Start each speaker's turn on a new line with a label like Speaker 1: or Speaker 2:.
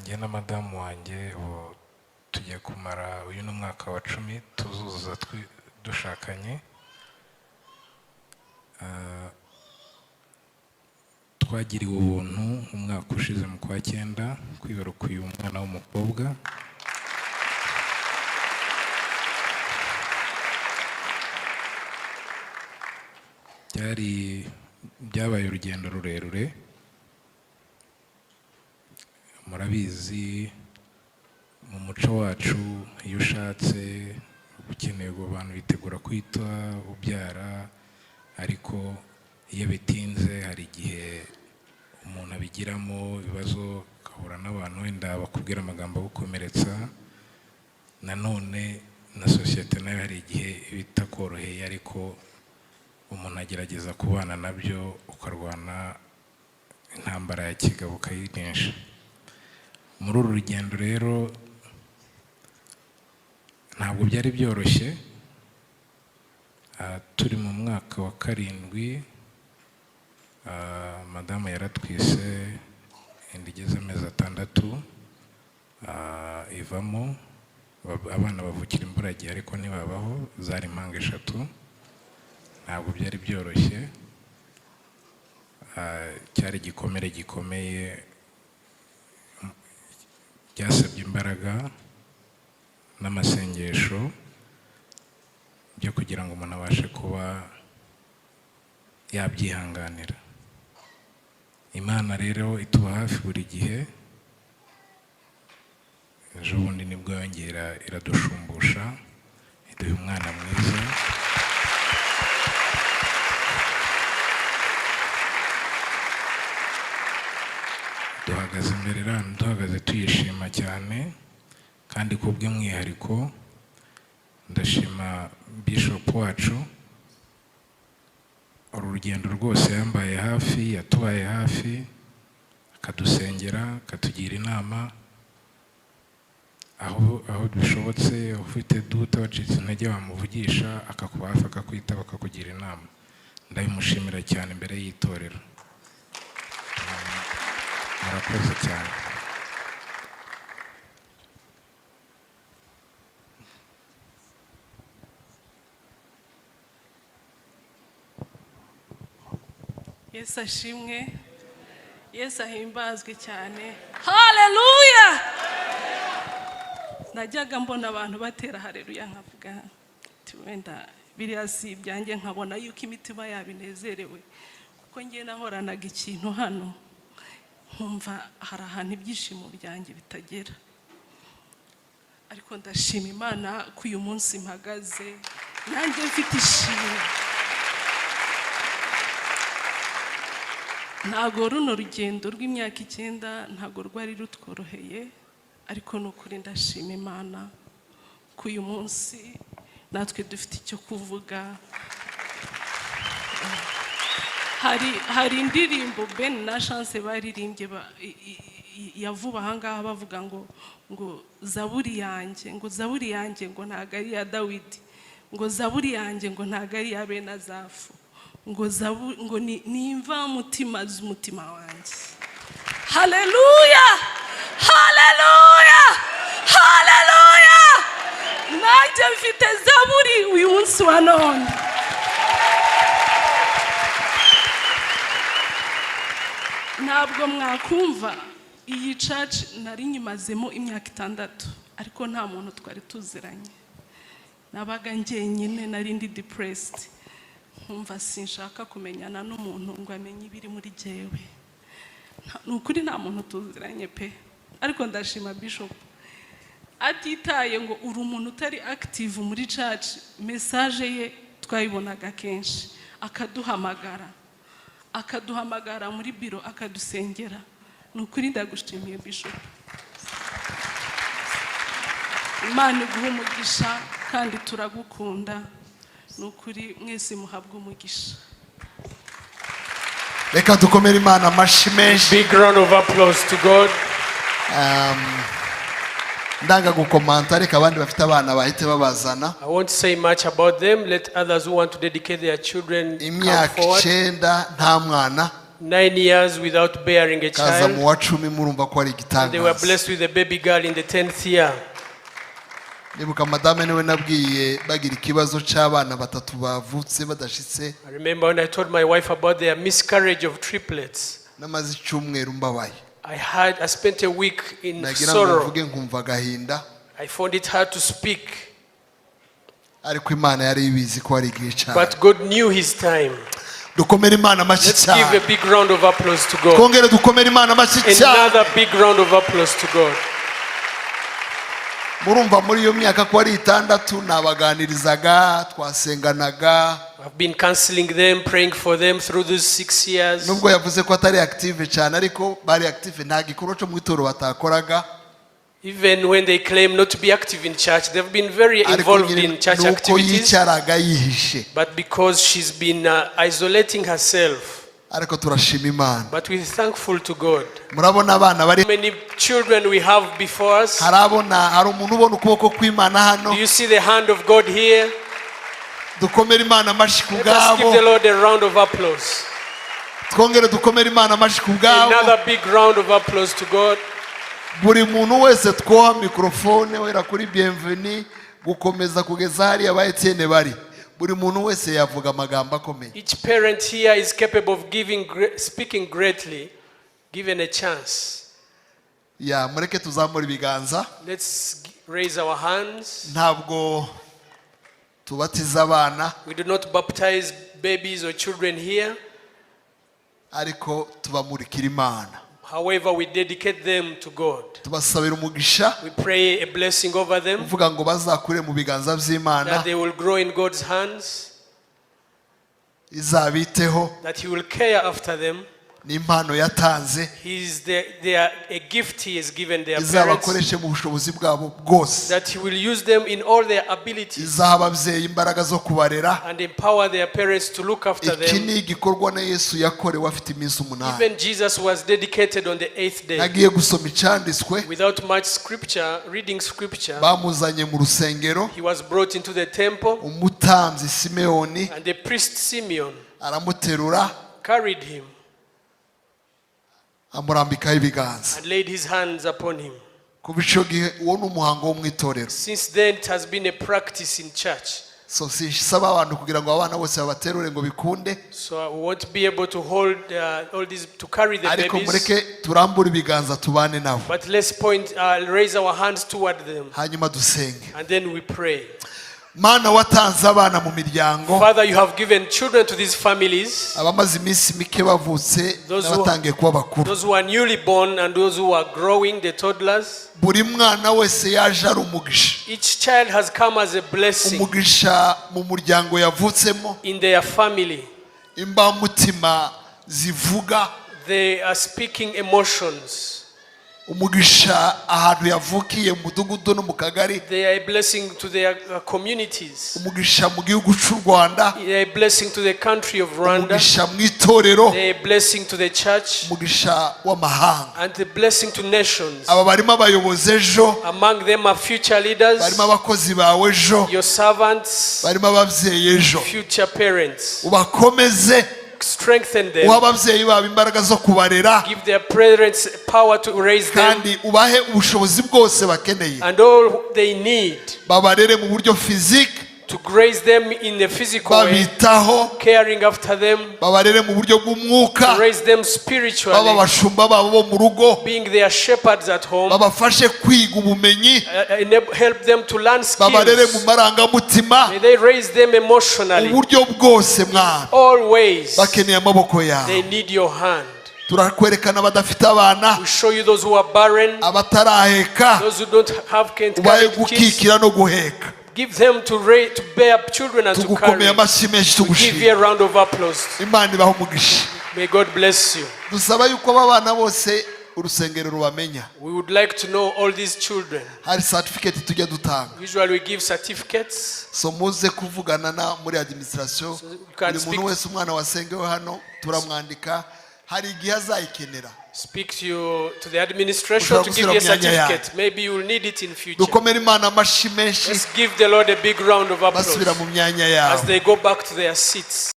Speaker 1: Njye na madamu wanjye ubu tugiye kumara, uyu ni umwaka wa 10 tuzuza dushakanye. Twagiriwe ubuntu umwaka ushize mu kwa 9 kwibaruka uyu mwana w'umukobwa. Byabaye urugendo rurerure, murabizi mu muco wacu iyo ushatse ukeneye abantu bitegura kwita ubyara, ariko iyo bitinze hari igihe umuntu abigiramo ibibazo, agahura n'abantu wenda bakubwira amagambo agukomeretsa. Nanone na sosiyete nayo hari igihe bitakoroheye, ariko umuntu agerageza kubana nabyo, ukarwana intambara ya kigabo ukayinesha. Muri uru rugendo rero ntabwo byari byoroshye. Turi mu mwaka wa 7, madamu yaratwise inda igeze amezi 6, ivamo, abana bavukira imburagihe ariko ntibabaho, zari impanga 3. Ntabwo byari byoroshye, cyari igikomere gikomeye, byasabye imbaraga n'amasengesho byo kugira ngo umuntu abashe kuba yabyihanganira. Imana rero ituba hafi buri gihe. Ejo bundi nibwo yongera iradushumbusha, iduha umwana mwiza. Duhagaze imbere rano, duhagaze tuyishima cyane, kandi ku bw'umwihariko ndashima Bishop wacu. Uru rugendo rwose yambaye hafi, yatubaye hafi, akadusengera, akatugira inama aho bishobotse. Ufite dute wacitse intege wamuvugisha akakuba hafi, akakwitaba, akakugira inama. Ndabimushimira cyane imbere y'itorero. Murakoze cyane.
Speaker 2: Yesu ashimwe, Yesu ahimbazwe cyane. Haleluya! Najyaga mbona abantu batera haleluya nkavuga ati wenda biriya si ibyanjye, nkabona yuko imitima yabo inezerewe, kuko njye nahoranaga ikintu hano nkumva hari ahantu ibyishimo byanjye bitagera. Ariko ndashima Imana ko uyu munsi mpagaze nanjye mfite ishimwe. Ntago runo rugendo rw'imyaka 9 ntago rwari rutworoheye, ariko ni ukuri ndashima Imana ko uyu munsi natwe dufite icyo kuvuga. Hari indirimbo Ben na Chance baririmbye ya vuba aha ngaha, bavuga ngo zaburi yanjye, ngo zaburi yanjye ngo ntago ari iya Dawidi, ngo zaburi yanjye ngo ntago ari iya bene Azafu, ngo zaburi ngo ni imvamutima z'umutima wanjye. Haleluya, haleluya, haleluya! Nanjye mfite zaburi uyu munsi wa none. Ntabwo mwakumva iyi church nari nyimazemo imyaka 6, ariko nta muntu twari tuziranye. Nabaga njyenyine, nari ndi depressed, nkumva sinshaka kumenyana n'umuntu ngo amenye ibiri muri jyewe. Ni ukuri nta muntu tuziranye pe. Ariko ndashima Bishop atitaye ngo uri umuntu utari active muri church, message ye twayibonaga kenshi, akaduhamagara muri biro akadusengera. Ni ukuri ndagushimiye Bishop, Imana iguhe umugisha kandi turagukunda. Ni ukuri mwese muhabwe umugisha.
Speaker 3: Reka dukomere Imana amashyi menshi.
Speaker 4: Big round of applause to God.
Speaker 3: Ndanga gukomanta, reka abandi bafite abana bahite babazana.
Speaker 4: I won't say much about them. Let others who want to dedicate their children come
Speaker 3: Imyaka
Speaker 4: forward.
Speaker 3: 9 nta mwana.
Speaker 4: 9 years without bearing a
Speaker 3: Kaza mu
Speaker 4: child.
Speaker 3: wa 10, murumva ko ari
Speaker 4: And they were
Speaker 3: igitangaza.
Speaker 4: blessed with a baby girl in the 10th year.
Speaker 3: Nibuka madame niwe nabwiye bagira ikibazo cy'abana batatu bavutse badashitse.
Speaker 4: I remember when I told my wife about their miscarriage of triplets.
Speaker 3: Namaze icyumweru mbabaye.
Speaker 4: I spent a week in
Speaker 3: Nagira ngo
Speaker 4: sorrow.
Speaker 3: mvuge nkumva agahinda.
Speaker 4: I found it hard to speak,
Speaker 3: Ariko Imana yari ibizi ko ari igihe cyane.
Speaker 4: but God knew His time.
Speaker 3: Dukomere Imana amashyi
Speaker 4: Let's give
Speaker 3: cyane.
Speaker 4: a big round of applause to God.
Speaker 3: Twongere dukomere Imana amashyi cyane.
Speaker 4: Another big round of applause to God.
Speaker 3: Murumva muri iyo myaka ko ari 6 nabaganirizaga, twasenganaga.
Speaker 4: I've been counseling them, praying for them through those 6 years.
Speaker 3: Nubwo yavuze ko atari active cyane, ariko bari active, nta gikorwa cyo mu itorero batakoraga.
Speaker 4: Even when they claim not to be active in church, they've been very
Speaker 3: Ariko
Speaker 4: involved
Speaker 3: nyine
Speaker 4: in church
Speaker 3: nuko
Speaker 4: activities.
Speaker 3: yicaraga yihishe.
Speaker 4: But because she's been isolating herself,
Speaker 3: Ariko turashima Imana.
Speaker 4: But we're thankful to God.
Speaker 3: Murabona abana bari
Speaker 4: How many children we have before us?
Speaker 3: Harabona hari umuntu ubona ukuboko kw'Imana hano?
Speaker 4: Do you see the hand of God here?
Speaker 3: Dukomere Imana amashyi ku
Speaker 4: Let us give
Speaker 3: bwabo.
Speaker 4: the Lord a round of applause.
Speaker 3: Twongere dukomere Imana amashyi ku bwabo.
Speaker 4: Another big round of applause to God.
Speaker 3: Buri muntu wese twoha mikorofone, wera kuri Bienveni gukomeza kugeza hariya ba Etienne bari, buri muntu wese yavuga amagambo akomeye.
Speaker 4: Each parent here is capable of speaking greatly, given a chance.
Speaker 3: Ya, mureke tuzamure ibiganza.
Speaker 4: Let's raise our hands.
Speaker 3: Ntabwo tubatiza abana,
Speaker 4: We do not baptize babies or children here.
Speaker 3: Ariko tubamurikira Imana.
Speaker 4: However, we dedicate them to God.
Speaker 3: Tubasabira umugisha,
Speaker 4: We pray a blessing over them
Speaker 3: uvuga ngo bazakure mu biganza by'Imana,
Speaker 4: that they will grow in God's hands,
Speaker 3: izabiteho.
Speaker 4: That He will care after them.
Speaker 3: Ni impano yatanze.
Speaker 4: They are a gift He has given their parents,
Speaker 3: Izabakoreshe mu bushobozi bwabo bwose.
Speaker 4: That He will use them in all their abilities
Speaker 3: Izaha ababyeyi imbaraga zo kubarera.
Speaker 4: And empower their parents to look after
Speaker 3: Iki
Speaker 4: them.
Speaker 3: ni igikorwa na Yesu yakorewe afite iminsi 8.
Speaker 4: Even Jesus was dedicated on the eighth day.
Speaker 3: Nagiye gusoma icyanditswe.
Speaker 4: Without much scripture, reading scripture,
Speaker 3: Bamuzanye mu rusengero.
Speaker 4: he was brought into the temple,
Speaker 3: Umutambyi Simeyoni
Speaker 4: and the priest Simeon
Speaker 3: aramuterura,
Speaker 4: carried him
Speaker 3: amurambikaho ibiganza.
Speaker 4: And laid his hands upon him.
Speaker 3: Kuva icyo gihe uwo ni umuhango wo mu itorero.
Speaker 4: Since then, it has been a practice in church.
Speaker 3: So sisaba abantu kugira ngo abana bose babaterure ngo bikunde.
Speaker 4: So we won't be able to hold all these, to carry the
Speaker 3: Ariko
Speaker 4: babies.
Speaker 3: mureke turambure ibiganza tubane nabo,
Speaker 4: But let's raise our hands toward them,
Speaker 3: hanyuma dusenge.
Speaker 4: And then we pray.
Speaker 3: Mana watanze abana mu miryango,
Speaker 4: Father, you have given children to these families,
Speaker 3: abamaze iminsi mike bavutse n'abatangiye kuba bakuru,
Speaker 4: those who are newly born and those who are growing, the toddlers.
Speaker 3: buri mwana wese yaje ari umugisha.
Speaker 4: Each child has come as a blessing
Speaker 3: Umugisha mu muryango yavutsemo.
Speaker 4: In their family.
Speaker 3: Imbamutima zivuga.
Speaker 4: They are speaking emotions.
Speaker 3: Umugisha ahantu yavukiye mu mudugudu no mu kagari.
Speaker 4: They are a blessing to their communities.
Speaker 3: Umugisha mu gihugu cy'u Rwanda.
Speaker 4: They are a blessing to the country of Rwanda.
Speaker 3: Umugisha mu itorero.
Speaker 4: They are a blessing to the church
Speaker 3: Umugisha w'amahanga.
Speaker 4: And a blessing to nations.
Speaker 3: Aba barimo abayobozi ejo,
Speaker 4: Among them are future leaders,
Speaker 3: barimo abakozi bawe ejo,
Speaker 4: your servants,
Speaker 3: barimo ababyeyi ejo.
Speaker 4: Future parents.
Speaker 3: Ubakomeze.
Speaker 4: Strengthen them.
Speaker 3: Uha ababyeyi babo imbaraga zo kubarera.
Speaker 4: Give their parents power to raise them
Speaker 3: Kandi ubahe ubushobozi bwose bakeneye,
Speaker 4: and all they need
Speaker 3: babarere mu buryo physique,
Speaker 4: to raise them in the physical way,
Speaker 3: babitaho,
Speaker 4: caring after them,
Speaker 3: babarere mu buryo bw'umwuka,
Speaker 4: raise them
Speaker 3: baba
Speaker 4: spiritually,
Speaker 3: abashumba babo bo mu rugo,
Speaker 4: being their shepherds at home,
Speaker 3: babafashe kwiga ubumenyi,
Speaker 4: help them to learn
Speaker 3: babarere mu
Speaker 4: skills.
Speaker 3: marangamutima.
Speaker 4: May they raise them emotionally.
Speaker 3: Uburyo bwose mwana,
Speaker 4: Always,
Speaker 3: bakeneye amaboko
Speaker 4: they
Speaker 3: yawe.
Speaker 4: Need your hand.
Speaker 3: Turakwerekana abadafite abana,
Speaker 4: We show you those who are barren,
Speaker 3: abataraheka,
Speaker 4: those who don't have can't
Speaker 3: ubahe
Speaker 4: carry kids.
Speaker 3: gukikira no guheka.
Speaker 4: Give them to bear children and to
Speaker 3: Tugukomeye
Speaker 4: carry.
Speaker 3: amashyi menshi,
Speaker 4: We give
Speaker 3: tugushima.
Speaker 4: you a round of applause.
Speaker 3: Imana ibahe umugisha.
Speaker 4: May God bless you.
Speaker 3: Dusaba yuko aba bana bose urusengero rubamenya.
Speaker 4: We would like to know all these children.
Speaker 3: Hari certificate tujya dutanga.
Speaker 4: Usually we give certificates.
Speaker 3: So muze kuvugana na muri administration.
Speaker 4: You can
Speaker 3: Buri
Speaker 4: speak,
Speaker 3: muntu wese umwana wasengewe hano turamwandika, hari igihe azayikenera.
Speaker 4: Speak to the administration to give you a
Speaker 3: Ushobora gusubira mu myanya
Speaker 4: certificate. Maybe you will need it in future.
Speaker 3: Dukomere Imana amashyi menshi
Speaker 4: Let's give the Lord a big round of applause
Speaker 3: basubira mu myanya
Speaker 4: as
Speaker 3: yabo.
Speaker 4: they go back to their seats.